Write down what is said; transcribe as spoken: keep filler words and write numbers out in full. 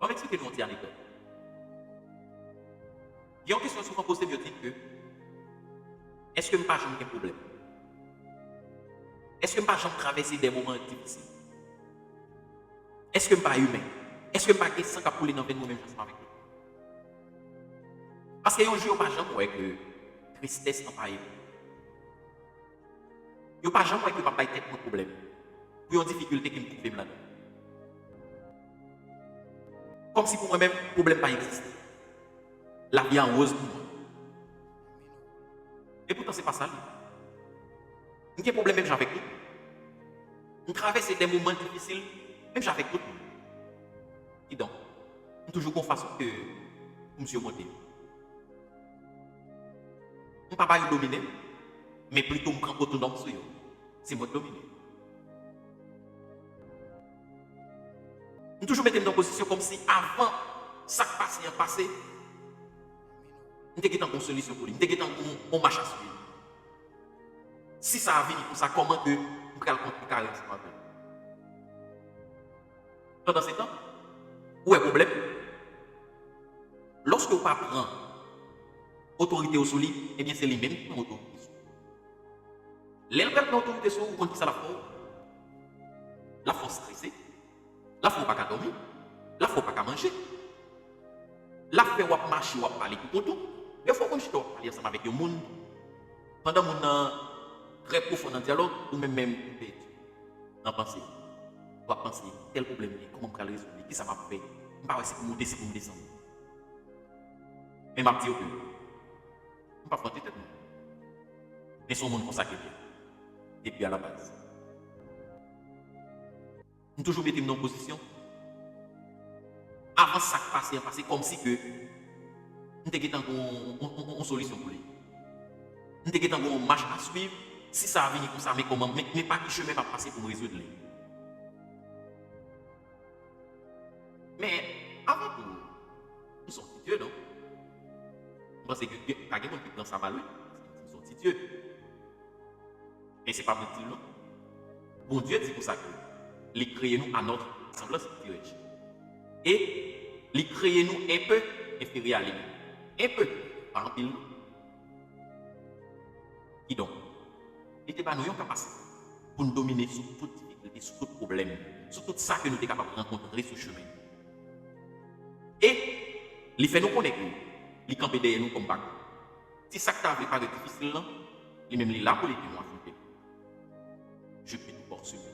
Ban m eksplike nou yon ti anekdòt. Gen yon kesyon souvan poze m, yo di m ke, èske m pa janm gen pwoblèm? Èske m pa janm travèse de moman difisil? Èske m pa imen? Èske m pa gen san k ap koule nan venn mwen menm jan ansanm avèk lòt moun? Paske yon jou yo pa janm wè ke tristès anvayi mwen. Yo pa janm wè ke m ap bay tèt mwen pwoblèm pou yon difikilte ke m twouve m ladan. Kòmsi pou mwen menm, pwoblèm pa egziste. Lavi a woz pou mwen. Epoutan, se pa sa l ye. M gen pwoblèm menm jan avèk tout moun. M travèse de moman difisil menm jan avèk tout moun. Kidonk, m toujou gon fason ke pou m simonte yo. M pa ba yo domine m, men plito m pran otonòm sou yo. Se mwen k domine. M toujou mete m nan pozisyon kòmsi avan sa k pase an pase, m te gentan gon solisyon pou li. M te gentan gon, gon mach a swiv. Si sa a vini konsa, kòman ke m pral kontrekare ansanm avè l? Pandansetan, ou wè pwoblèm? Lòske w pa pran otorite w sou li, ebyen, se li menm ki pran otorite sou ou. Lè l pral pran otorite sou ou, ou konn ki sa l ap fè w? L ap fè w strese. L ap fè w pa ka dòmi. L ap fè w pa ka manje. L ap fè w ap mache, w ap pale pou kont ou. Defwa w konn chita w ap pale ansanm avèk yon moun. Pandan moun nan trè pwofon nan dyalòg, ou menm menm ou pèdi nan panse. W ap panse, tèl pwoblèm li, kòman m pral rezoud li, kisa m ap fè? M pa wè si pou m monte, si pou m desann. Men m ap di w ke m p ap vante tèt mwen. Men se yon moun konsa ke m ye. Depi alabaz. M toujou mete m nan yon pozisyon, avan sa k pase an pase, kòmsi ke m te gentan gon yon, yon, yon, yon solisyon pou li. M te gentan gon yon mach a swiv. Si sa a vini konsa, men kòman, men, men pa ki chemen m ap pase pou m rezoud li. Men, avan tou, m se yon ti dye, non? M panse ke, ke pa gen moun ki pran sa mal, wi. Paske m di m se yon ti dye. Men se pa mwen ki di l, non. Bondye di konsa ke li kreye nou à notre ressemblance, dirè-je. E li kreye nou un peu enferyè a li menm. Un peu, pa anpil, non. Kidonk, li te ba nou yon kapasite pou n domine sou tout difikilte, sou tout pwoblèm, sou tout sa ke nou te kapab rankontre sou chemen. E li fè nou konnen ke li kanpe dèyè nou kòm bakou. Ti sa k ta vle parèt difisil lan, li menm li la pou l ede nou afwonte l. Je mets tout sur